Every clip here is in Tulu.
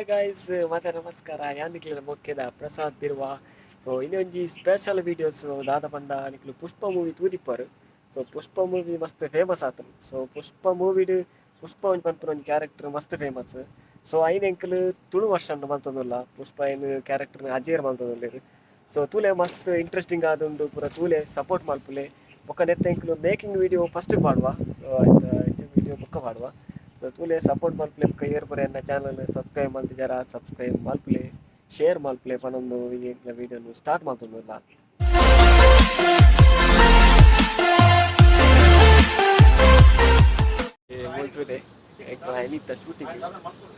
ಹಾಯ್ ಗೈಸ್, ಮತ್ತೆ ನಮಸ್ಕಾರ. ಯಾನಿಕ್ಲೆನ ಮೊಕ್ಕೆದ ಪ್ರಸಾದ್ ಬಿರ್ವ. ಸೊ ಇನ್ನೊಂಜಿ ಸ್ಪೆಷಲ್ ವೀಡಿಯೋಸ್ ದಾದ ಪಂಡ, ನಿಕ್ಲು ಪುಷ್ಪ ಮೂವಿ ತೂದಿಪ್ಪರು. ಸೊ ಪುಷ್ಪ ಮೂವಿ ಮಸ್ತ್ ಫೇಮಸ್ ಆತನು. ಸೊ ಪುಷ್ಪ ಮೂವಿಡ್ ಪುಷ್ಪ ಒಂಜಿ ಪನ್ಪುನ ಒಂಜಿ ಕ್ಯಾರೆಕ್ಟರ್ ಮಸ್ತ್ ಫೇಮಸ್. ಸೊ ಐನ್ ಎಂಕುಲು ತುಳು ವರ್ಷನ್ ಮಲ್ತೊಂದುಲ್ಲ. ಪುಷ್ಪ ಐನ್ ಕ್ಯಾರೆಕ್ಟರ್ ಅಜೇರ್ ಮಲ್ತೊಂದುಲ್ಲೆರ್. ಸೊ ತೂಲೆ, ಮಸ್ತ್ ಇಂಟ್ರೆಸ್ಟಿಂಗ್ ಆದುಂಡು ಪೂರ. ತೂಲೆ, ಸಪೋರ್ಟ್ ಮಲ್ಪುಲೆ. ಬೊಕ್ಕ ನೆತ್ತ ಎಂಕುಲು ಮೇಕಿಂಗ್ ವಿಡಿಯೋ ಫಸ್ಟ್ ಪಾಡುವ. ಸೊ ಆಯ್ತ ವಿಡಿಯೋ ಬೊಕ್ಕ ಪಾಡುವ. ಸೊ ತೂಲೆ, ಸಪೋರ್ಟ್ ಮಲ್ಪುಲೆ. ಬೊಕ್ಕ ಏರ್ ಪೂರ ಎನ್ನ ಚಾನಲ್ ಸಬ್ಸ್ಕ್ರೈಬ್ ಮಲ್ತಿಜಾರ, ಸಬ್ಸ್ಕ್ರೈಬ್ ಮಲ್ಪುಲೆ, ಶೇರ್ ಮಲ್ಪುಲೆ ಪನೊಂದು ಈ ವಿಡಿಯೋನು ಸ್ಟಾರ್ಟ್ ಮಲ್ತೊಂದುಲ್ಲ. ಮುಲ್ತುದೆ ಎಂಕುಲು ಇನಿತ್ತ ಶೂಟಿಂಗ್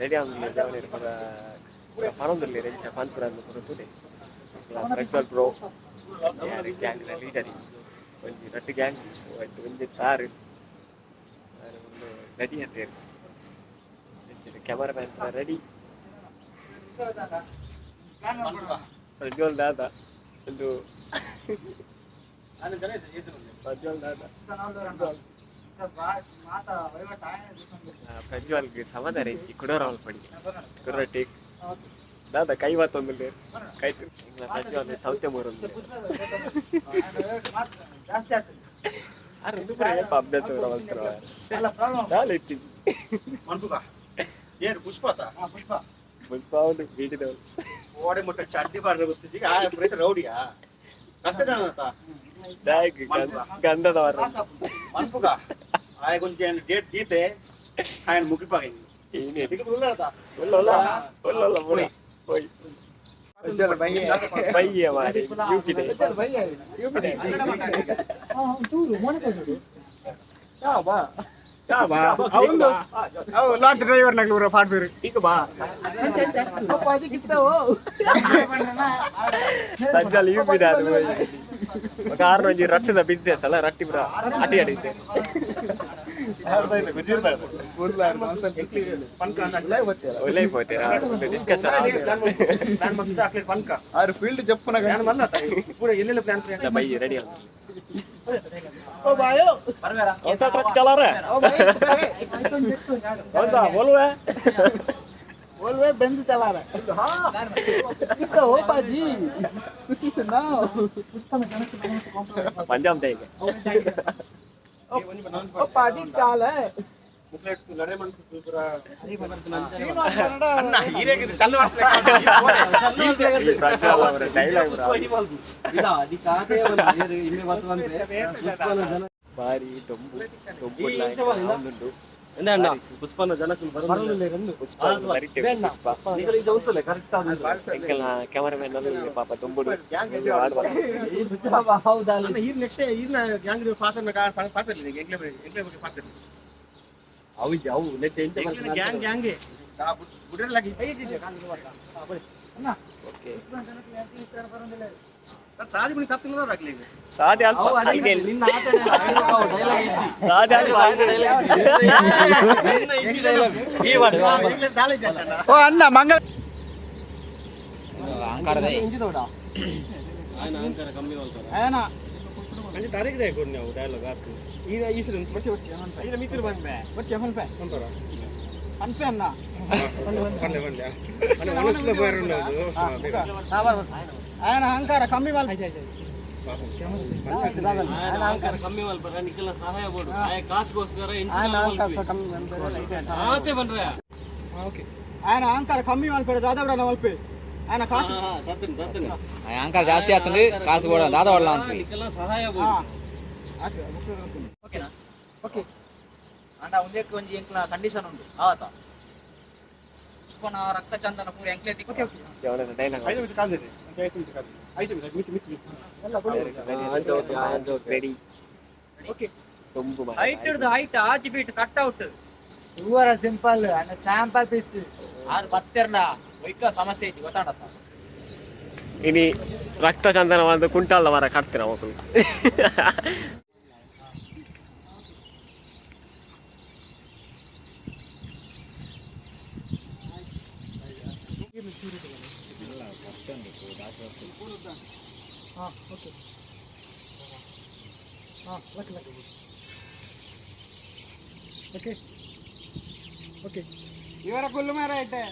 ರೆಡಿ ಆವೊಂದುಲ್ಲೆರ್. ಜವನೆರ್ ಪೂರ ಪೂರ ಪನೊಂದುಲ್ಲೆರ್, ಎಂಚ ಪನ್ಪುರ ಅಂದ್ ಪೂರ. ತೂಲೆ, ಪ್ರಜ್ವಲ್ ಬ್ರೋ ಗ್ಯಾಂಗ್ ಲೀಡರ್. ಒಂಜಿ ರಡ್ಡ್ ಗ್ಯಾಂಗ್. ಸೊ ಐತ ಒಂಜಿ ತಾರ್ ರೆಡಿ ಆತೆರ್. ಕ್ಯಾಮರಾಮ್ಯಾನ್ ಪೂರ ರೆಡಿ. ಪ್ರಜ್ವಲ್ ದಾದ ಒಂದು, ಪ್ರಜ್ವಲ್ ದಾದ. ಪ್ರಜ್ವಲ್ಗೆ ಸಮಾಧಾನ ಇಜ್ಜಿ. ಕುಡೋರ ಪಡಿ ಕುಡೋರ ಟೇಕ್ ದಾದ ಕೈ ಮಾತೊಂದುಲ್ಲೆ ಕೈ. ಪ್ರಜ್ವಲ್ ತೌತೆ ಮೂರೊಂದು ಆರ್ ಉಂದು ಪೂರ ಏಪ ಅಭ್ಯಾಸ ಮಲ್ತರ ದಾಲ ಇತ್ತಿಜಿ. ಮನ್ಪುಗ ಏರು ಪುಷ್ಪಾತ. ಪುಷ್ಪ ಉಂಡು ಬೀಟಿದವು. ಓಡೆ ಮುಟ್ಟ ಚಡ್ಡಿ ಪಾಡ್ರೆ ಗೊತ್ತಿಜ್ಜಿ. ಆ ಪ್ರೇತ ರೌಡಿಯಾ ರಕ್ತ ಜನ. ದಾಗ್ ಗಂಧದ ಮರ. ಮನ್ಪುಗ ಆಯ ಗೊಂಜಿ ಡೇಟ್ ದೀತೆ ఆయన ಮುಗಿಪಾಗ. ಏನೇ? ಈಗ ಉಳ್ಳಾಡತ. ಉಲ್ಲ ಉಲ್ಲ ಉಲ್ಲ ಉಲ್ಲ ಪೂರ ಹೋಯ್ ಬಯ್ಯ ಮಾರಿ ಯೂಪಿದೆ ಯೂಪಿದೆ. ಬಾ ಬಾ. ಲಾಟ್ ಡ್ರೈವರ್ ನಗ್ಲೂರ ಪಾಡ್ಬೇರು. ಈಗ ಬಾ. ಪ್ರಜ್ವಲ್ ಯೂಪಿದೆ. ಅದು ಕಾರಣ ಒಂಜಿ ರಟ್ಟದ ಬಿಸ್ನೆಸ್ ಅಲ್ಲ, ರಟ್ಟಿ ಪುರ ಅಟಿ ಅಡಿತೆ. ಒಳ್ಳೆ ಪೋತೆ ಡಿಸ್ಕಷನ್. ಪ್ಲಾನ್ ಮಾಡ್ತಿದ್ದ ಅಕ್ಲೇಟ್ ಪನ್ಕ. ಆರು ಫೀಲ್ಡ್ ಜಪ್ಪುನ. ಪ್ಲಾನ್ ಮಲ್ಲ ಪೂರ ಎಲ್ಲೆಲ್ಲ ಪ್ಲಾನ್. ಬೈ ರೆಡಿ. ओ भाइयो. कौन सा ट्रक चला रहा है? ओ भाई. कौन सा वोल्वो है? वोल्वो बेंज चला रहा है. कितना हो पाजी, खुशी से ना. पंजाब देंगे. ओ पाजी, काल है. ಲಡೆ ಮನ್ಪು ಪೂರ. ಅಣ್ಣ. ಹೀರೇಗೆ ಚಲ್ಲು. ಈ ಪ್ರಜ್ವಲ್ ಅವರ ಡೈಲಾಗ್ ಬಾರಿ ದೊಂಬು ದೊಂಬು ಉಂಟು. ಪುಷ್ಪನ ಜನಕ್ಕೂ ಪುಷ್ಪ ಬರಿತೇವೆ ಪುಷ್ಪ. ಎಂಕಲ್ನ ಕ್ಯಾಮರಾಮ್ಯಾನ್ ಪಾಪ ದೊಂಬುಡು ಆಡುವ. ಈ ನೆಕ್ಸ್ಟ್ ಈರ್ನ ಗ್ಯಾಂಗ್ ಪಾತ್ರ ಪಾತ್ರ ಎಂಕ್ಲೆ ಎಂಕ್ಲೆ ಬಗ್ಗೆ ಪಾತ್ರ. ಅವು ಅವು ನೆಟ್ ಎಂತ. ಗ್ಯಾಂಗ್ ಗ್ಯಾಂಗ್ ಬುಡ್ರಲಾಗಿ. ಓಕೆ. ಸಾದಿ ಮಣಿ ತತ್ತಿಲ್ಲ ಆಗ್ಲಿ. ಸಾಧ್ಯ ಅಲ್ಪ ಐದೇನು ಸಾಧ್ಯ ಅಲ್ಪ. ಓ ಅಣ್ಣ ಮಂಗಳ. ಅಹಂಕಾರ ಕಮ್ಮಿ ಮಾಡ್ತಾರೆ. ತಾರೀಖ್ ಕೊಡಿ ನಾವು ಡೈಲಾಗ್ ಆತು ಈಗ ಈ ಸರಿ. ಮಿತ್ರ ಬಂದ್ಬೆ. ಪನ್ಲೆ ಪನ್ಲೆ ಅಣ್ಣ ಮನಸ್ಸುಲ ಪೋಯರುಂಡು ಅದು. ఆయన అహంకార కమ్మి వాళ్ళు. ಅಹಂಕಾರ ಕಮ್ಮಿ ಮಲ್ಪರ, ನಿಕ್ಕೆಲ್ಲ ಸಹಾಯ ಬೋಡು. ಆಯ ಕಾಸುಗೋಸ್ಕರ ಆತೆ ಬನ್ರೆ. ఆయన అహంకార కమ్మి మల్పాడు దాదాపు మల్పి ఆయన కాసు. ಸತ್ತನ್ ಸತ್ತನ್. ಅಹಂಕಾರ ಜಾಸ್ತಿ ಆಗ್ತದೆ, ಕಾಸು ಬೋಡ ದಾದ ಒಳ್ಳ ಅಂತ. ನಿಕ್ಕೆಲ್ಲ ಸಹಾಯ ಬೋಡು. ಓಕೆನಾ? ಓಕೆ. ಅಂಡ ಒಂದೇಕ್ ಒಂಜಿ ಎಂಕ್ಲ ಕಂಡೀಷನ್ ಉಂಡು ಆವತ ಪುಷ್ಪನ ರಕ್ತ ಚಂದನ ಪೂರ ಎಂಕ್ಲೆ ತಿಕ್ಕು. Okay okay. ಜವನದ ಡೈಲಾಗ್. ಐದು ಮಿನಿಟ್ ಕಾಲ್ದಿದೆ, 5 ಮಿನಿಟ್ ಕಾಲ್ದಿದೆ, 5 ಮಿನಿಟ್ ಮಿತಿ ಮಿತಿ ಮಿತಿ. ರೆಡಿ. ಓಕೆ. ದೊಂಬು. ಹೈಟ್ ಹಿಡ್ದು ಹೈಟ್ ಆಜಿ ಫೀಟ್ ಕಟ್ ಔಟ್. ಹೂವರ ಸಿಂಪಲ್ ಅಂಡ್ ಸ್ಯಾಂಪಲ್ ಪೀಸ್. ಆರು ಬತ್ತೆರ್ನ ಒಯ್ಕ ಸಮಸ್ಯೆ ಐತಿ ಗೊತ್ತಾಡತ್ತ. ಇನಿ ರಕ್ತ ಚಂದನ ಒಂದು ಕುಂಟಾಲ್ದ ಮರ ಕಟ್ತೀರ ಮಕ್ಕಳು. Okay. Luck luck. Okay okay. ಇವರ ಕುಲ್ಲು ಮಾರ ಐತೆ.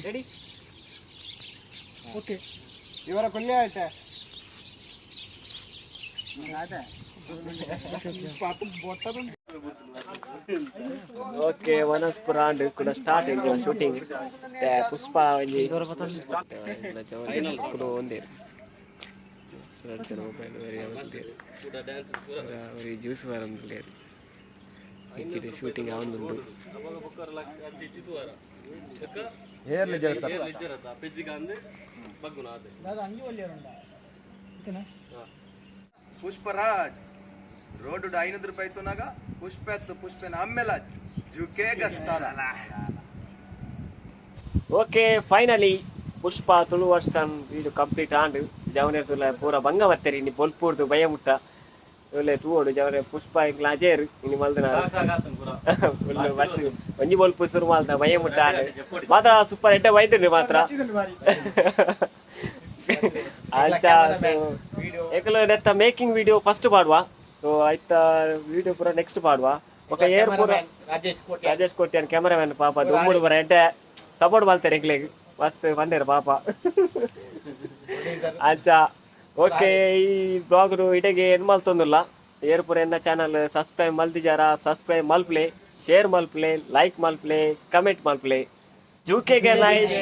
ರೆಡಿ. ಇವರ ಕೊಲ್ಲೆ ಆಯ್ತಾ? ಓಕೆ, ವನಸ್ಪುರ ಅಂಡ್ ಕೂಡ ಸ್ಟಾರ್ಟ್ ಎಂಕ್ಲ ಶೂಟಿಂಗ್. ಪುಷ್ಪ ಒಂಜಿ ಕುಡು ಒಂದೇರು ಮೊಬೈಲ್ ಒರಿ ಜ್ಯೂಸ್ ಬರಂದುಲ್ಲೇರು. ಇಂಚಿಡೆ ಶೂಟಿಂಗ್ ಆವೊಂದುಂಡು. ಪುಷ್ಪರಾಜ್ ರೋಡ್ 500 ರೂಪಾಯಿ ತುನಾಗ ಪುಷ್ಪ ಪುಷ್ಪನ ಅಮ್ಮೆಲ ಜುಕೇಗ ಸಾಲ. Okay, finally Pushpa Tulu version video complete and ಜವನೆ ತುಲ ಪೂರ ಬಂಗ ಬತ್ತೇರಿ. ಇನಿ ಬೊಲ್ಪೂರ್ದು ಭಯ ಮುಟ್ಟ ಇವುಲೆ ತೂವೊಡು ಜವನೆ. ಪುಷ್ಪ ಎಂಕ್ಲ ಅಜೇರ್ ಇನಿ ಮಲ್ದನ ಒಂಜಿ ಬೊಲ್ಪು ಸುರು ಮಲ್ದ ಭಯ ಮುಟ್ಟ ಆಂಡ್ ಮಾತ್ರ ಸೂಪರ್ ಎಡ್ಡೆ ಬೈದುಂಡು ಮಾತ್ರ. ಅಂಚ ಸೊ ಏಕಲ ನೆತ್ತ ಮೇಕಿಂಗ್ ವಿಡಿಯೋ ಫಸ್ಟ್ ಪಾಡುವ. ಸೊ ಐತ ವಿಡಿಯೋ ಪೂರ ನೆಕ್ಸ್ಟ್ ಪಾಡುವ. ఒక ಏರ್ ಪೂರ ರಾಜೇಶ್ ಕೋಟೆ. ರಾಜೇಶ್ ಕೋಟ್ಯಾನ್ ಕ್ಯಾಮರಾಮನ್ ಪಾಪ ದುಮ್ಮುಡು ಬರ ಎಡ್ಡೆ ಸಪೋರ್ಟ್ ಮಲ್ತಾರೆ ಎಂಕ್ಲೆಗ್. ಮಸ್ತ್ ಬಂದೇರು ಪಾಪ. ಅಂಚ ಓಕೆ, ಈ ಬ್ಲಾಗ್ ಇಡೆಗೆ ಏನ್ ಮಲ್ತೊಂದುಲ್ಲ. ಏರ್ ಪೂರ ಎನ್ನ ಚಾನಲ್ ಸಬ್ಸ್ಕ್ರೈಬ್ ಮಲ್ತಿಜಾರ, ಸಬ್ಸ್ಕ್ರೈಬ್ ಮಲ್ಪ್ಲೆ, ಶೇರ್ ಮಲ್ಪ್ಲೆ, ಲೈಕ್ ಮಲ್ಪ್ಲೆ, ಕಮೆಂಟ್ ಮಲ್ಪ್ಲೆ. ಜೂಕೆಗೆ ನೈಸ್.